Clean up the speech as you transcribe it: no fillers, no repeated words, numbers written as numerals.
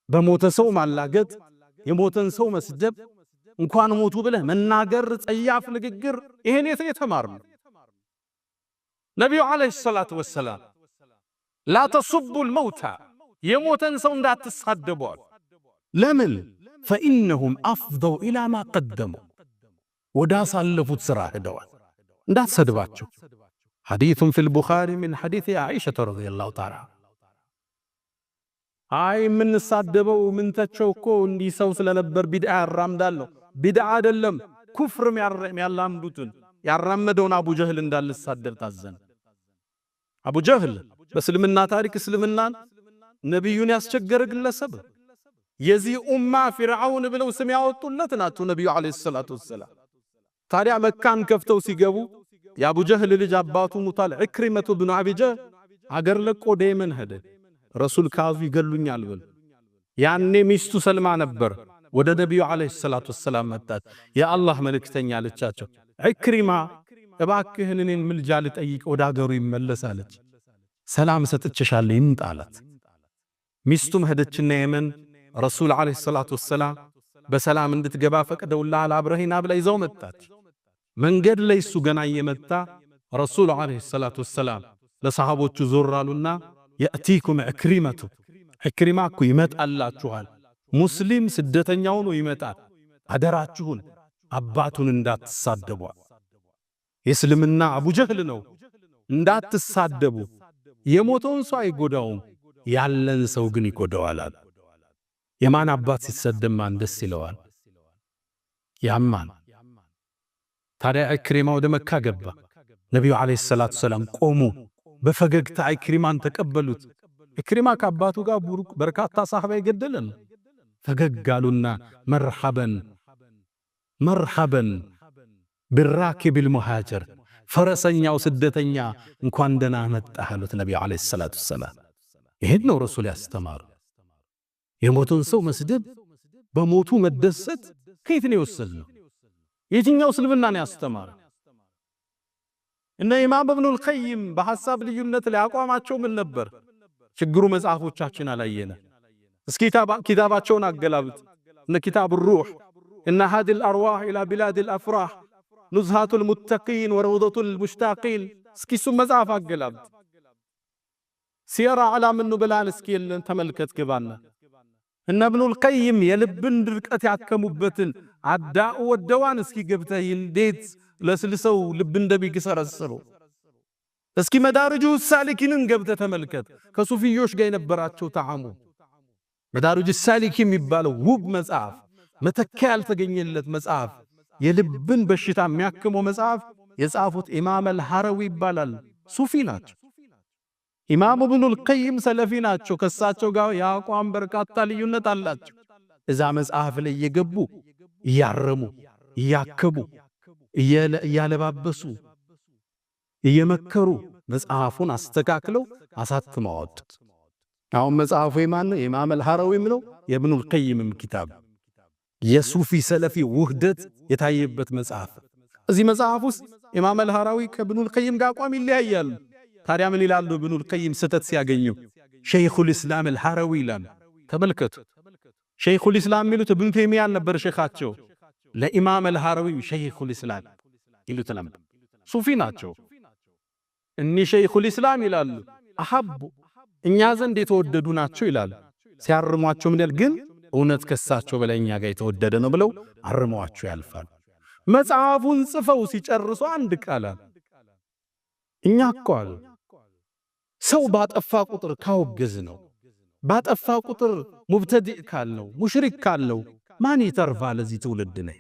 በሞተ ሰው ማላገጥ፣ የሞተን ሰው መስደብ፣ እንኳን ሞቱ ብለህ መናገር፣ ጸያፍ ንግግር፣ ይሄን የት የተማርነው? ነቢዩ عليه الصلاة والسلام لا تسبوا الموتى፣ የሞተን ሰው እንዳትሳደቡ አሉ። ለምን? فإنهم أفضوا إلى ما قدموا፣ ወዳሳለፉት ሥራ ሄደዋል። እንዳትሰድባቸው። حديث في البخاري من حديث عائشة رضي الله تعالى። አይ የምንሳደበው ምንተቸው እኮ እንዲህ ሰው ስለነበር ቢድዓ ያራምዳል ነው። ቢድዓ አይደለም፣ ኩፍርም ያላምዱትን ያራመደውን አቡ ጀህል እንዳልሳደብ ታዘን። አቡ ጀህል በእስልምና ታሪክ እስልምናን ነቢዩን ያስቸገረ ግለሰብ፣ የዚህ ኡማ ፊርዓውን ብለው ስም ያወጡለት ናቸው ነቢዩ عليه الصلاة والسلام። ታዲያ መካን ከፍተው ሲገቡ የአቡ ጀህል ልጅ አባቱ ሙቷል። ዕክሪመቱ ብኑ አቢ ጀህል አገር ለቆ ወደ የመን ሄደ። ረሱል ካዙ ይገሉኛል ብል ያኔ ሚስቱ ሰልማ ነበር። ወደ ነቢዩ عليه الصلاة والسلام መጣች። የአላህ መልእክተኛ አለቻቸው፣ ዕክሪማ እባክህን እኔን ምልጃ ልጠይቅ ወደ አገሩ ይመለስ አለች። ሰላም ሰጥቼሻለሁ ይምጣ አላት። ሚስቱም ሄደችና የመን ረሱል عليه الصلاة والسلام በሰላም እንድትገባ ፈቅደውልሃል፣ አብረሂና ብላ ይዘው መጣች። መንገድ ላይ እሱ ገና እየመጣ ረሱል عليه الصلاة والسلام ለሰሃቦቹ ዞር አሉና يأتيكم عكرمة፣ ዕክሪማ እኮ ይመጣላችኋል። ሙስሊም ስደተኛ ሆኖ ይመጣል። አደራችሁን አባቱን እንዳትሳደቧል። የእስልምና አቡጀህል ነው። እንዳትሳደቡ። የሞተውን ሰው አይጎዳውም፣ ያለን ሰው ግን ይጎዳዋል አሉ። የማን አባት ሲሰደብ ማን ደስ ይለዋል? ያማን። ታዲያ ዕክሪማ ወደ መካ ገባ። ነቢዩ عليه الصلاة والسلام ቆሙ፣ በፈገግታ ዕክሪማን ተቀበሉት። ዕክሪማ ከአባቱ ጋር በርካታ ሳህባ የገደለን። ፈገግ አሉና مرحبا مرحبا بالراكب المهاجر፣ ፈረሰኛው ስደተኛ እንኳን ደህና መጣህ አሉት ነቢዩ عليه الصلاة والسلام። ይሄን ነው ረሱል ያስተማሩ። የሞተን ሰው መስደብ፣ በሞቱ መደሰት ከየት ነው የወሰድነው? የትኛው እስልምና ነው ያስተማረ? እነ ኢማም ኢብኑል ቀይም በሐሳብ ልዩነት ላይ አቋማቸው ምን ነበር? ችግሩ መጽሐፎቻችን አላየነ። እስኪ ኪታባቸውን አገላብጥ። እነ كتاب الروح፣ እነ ሃዲ الأرواح إلى بلاد الأفراح፣ نزهة المتقين وروضة المشتاقين፣ እስኪ እሱም መጽሐፍ አገላብጥ። سير أعلام النبلاء ን እስኪ የለን ተመልከት ግባና። እነ ኢብኑል ቀይም የልብን ድርቀት ያከሙበትን الداء والدواء ን እስኪ ገብተህ እንዴት ለስልሰው ልብ እንደሚሰረስሩ፣ እስኪ መዳርጁ ሳሊኪንን ገብተህ ተመልከት። ከሱፊዮች ጋር የነበራቸው تعامل፣ መዳርጁ ሳሊኪን የሚባለው ውብ መጽሐፍ፣ መተኪያ ያልተገኘለት መጽሐፍ፣ የልብን በሽታ የሚያክመው መጽሐፍ የጻፉት ኢማም አልሐረዊ ይባላል። ሱፊ ናቸው። ኢማም ኢብኑል ቀይም ሰለፊ ናቸው። ከሳቸው ጋር የአቋም በርካታ ልዩነት አላቸው። እዛ መጽሐፍ ላይ እየገቡ እያረሙ፣ እያከቡ፣ እያለባበሱ፣ እየመከሩ መጽሐፉን አስተካክለው አሳትመው አወጡት። አሁን መጽሐፉ የማን ነው? የኢማም አልሐረዊም ነው፣ የኢብኑል ቀይምም ኪታብ፣ የሱፊ ሰለፊ ውህደት የታየበት መጽሐፍ። እዚህ መጽሐፍ ውስጥ ኢማም አልሐራዊ ከኢብኑል ቀይም ጋር አቋም ይለያያሉ። ታዲያ ምን ይላሉ? ኢብኑል ቀይም ስህተት ሲያገኙ شيخ الإسلام አልሐራዊ ይላሉ። ተመልከቱ። شيخ الإسلام የሚሉት ኢብኑ ተይሚያን ነበር ሼኻቸው። ለኢማም አልሐራዊ شيخ الإسلام ይሉት ነበር። ሱፊ ናቸው። እኒህ شيخ الإسلام ይላሉ። أحب እኛ ዘንድ የተወደዱ ናቸው ይላሉ። ሲያርሟቸው ምን ያል ግን እውነት ከሳቸው በላይ እኛ ጋር የተወደደ ነው ብለው አርመዋቸው ያልፋሉ። መጽሐፉን ጽፈው ሲጨርሱ አንድ ቃል አሉ። እኛ እኮ አሉ ሰው ባጠፋ ቁጥር ካወገዝ ነው፣ ባጠፋ ቁጥር مبتدع ካልነው፣ ሙሽሪክ ካልነው ማን ይተርፋል እዚህ ትውልድ ላይ?